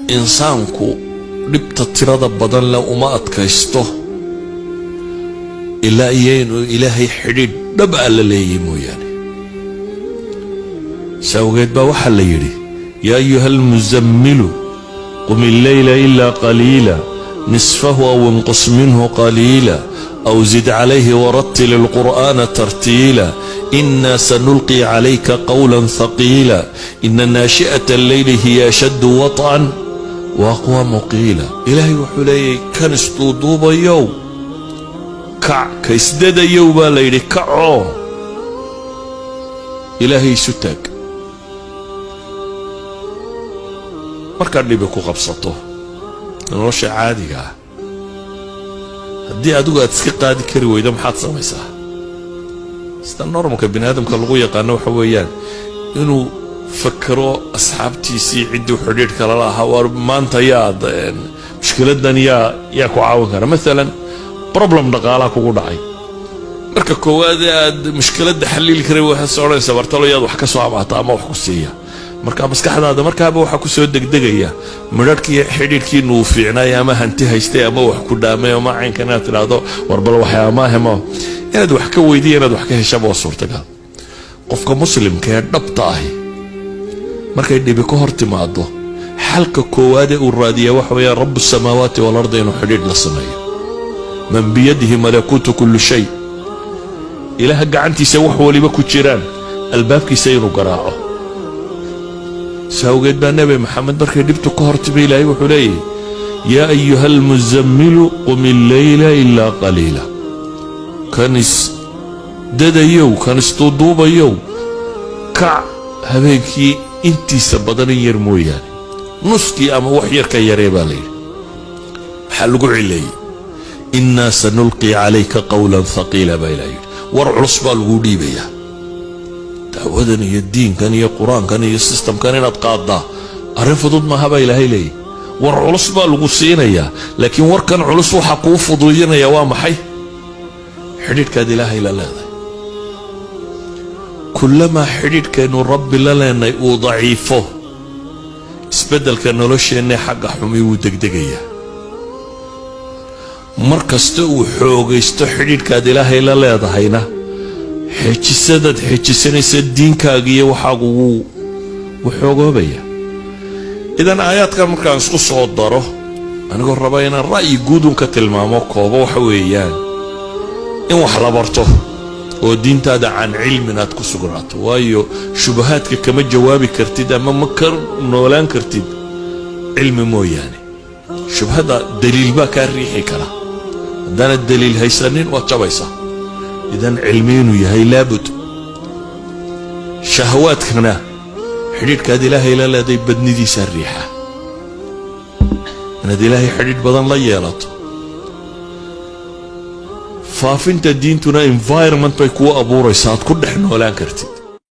Insaanku dhibta tirada badan leh uma adkaysto ilaa iyo inuu Ilaahay xidhiidh dhab a la leeyahy mooyaane. Saa awgeed baa waxaa la yidhi: يا أيها المزمل قم الليل إلا قليلا، نصفه أو انقص منه قليلا، أو زد عليه ورتل القرآن ترتيلا، إنا سنلقي عليك قولا ثقيلا، إن ناشئة الليل هي أشد وطئا وأقوم قيلا. Ilaahay wuxuu leeyahy: kan isduuduubayow, kac. Ka isdadayow baa la yidhi, kacoo Ilaahay isu taag. Markaad dhibi ku qabsato nolosha caadiga ah, haddii adigu aad iska qaadi kari weydo, maxaad samaysaa? Sida normalka bini aadamka lagu yaqaano waxa weeyaan inuu fakero asxaabtiisii, cidduu xidhiidhka lala ahaa. Waar, maanta yaad mushkiladan yaa ku caawin kara? Maalan, problem dhaqaalaha kugu dhacay, marka koowaad ee aad mushkiladda xalili karay, waxaad is odhanaysaa: bartalo yaad wax ka soo amaata ama wax ku siiya? Marka maskaxdaada markaaba waxaa kusoo degdegaya midharhkii xidhiidhkiinu uu fiicnaay ama hanti haystay ama wax ku dhaamay ama caynkan, inaad tidhaahdo: war, bal waxyaamaahemo inaad wax ka weydiya, inaad wax ka heshaba waa suurtagal. Qofka Muslimka ee dhabta ahi markay dhibi ka hor timaado, xalka koowaadee uu raadiyaa waxa weeyaan رب السماوات والأرض inuu xidhiidh la sameeyo، من بيده ملكوت كل شيء، Ilaaha gacantiisa wax waliba ku jiraan, albaabkiisa inuu garaaco. Saawgeed baa Nebi Maxamed markay dhibtu ka hor timi, Ilaahay wuxuu leeyahy: يا أيها المزمل قم الليل إلا قليلا. Kan isdadayow, kan isduuduubayow, kac habeenkii intiisa badan in yar mooyaane, nuskii ama wax yar ka yaree baa layidhi. Maxaa lagu cileeyey? إنا سنلقي عليك قولا ثقيلا baa Ilah yidhi. War culus baa laguu dhiibayaa. Dacwadan iyo diinkan iyo Qur-aankan iyo systemkan inaad qaaddaa arrin fudud maaha baa Ilaahay leeyahy. War culus baa lagu siinayaa, laakiin warkan culus waxaa kuu fududinaya waa maxay? Xidhiidhkaad Ilaahay la leedahay. Kullamaa xidhiidhkaynu Rabbi la leenay uu daciifo, isbeddelka nolosheenna xagga xumi wuu degdegayaa. Mar kasta uu xoogaysto xidhiidhkaad Ilaahay la leedahayna, xejisadaad xejisanaysa diinkaaga iyo waxaagu wuu xoogoobaya. Idan, aayaadkan markaan isku soo daro, anigoo raba inaan ra'yi guudun ka tilmaamo koobo, waxa weeyaan in wax la barto oo diintaada can cilmin aad ku sugnaato, waayo shubahaadka kama jawaabi kartid ama ma ka noolaan kartid cilmi mooyaane. Shubhada daliil baa kaa riixi kara. Haddaanad daliil haysanin, waad jabaysaa. Idan, cilmi inuu yahay laabud. Shahawaadkana xidhiidhkaad Ilaahay la leeday badnidiisaa riixa, inaad Ilaahay xidhiidh badan la yeelato. Faafinta diintuna environment bay kuu abuuraysaa aad ku dhex noolaan kartid.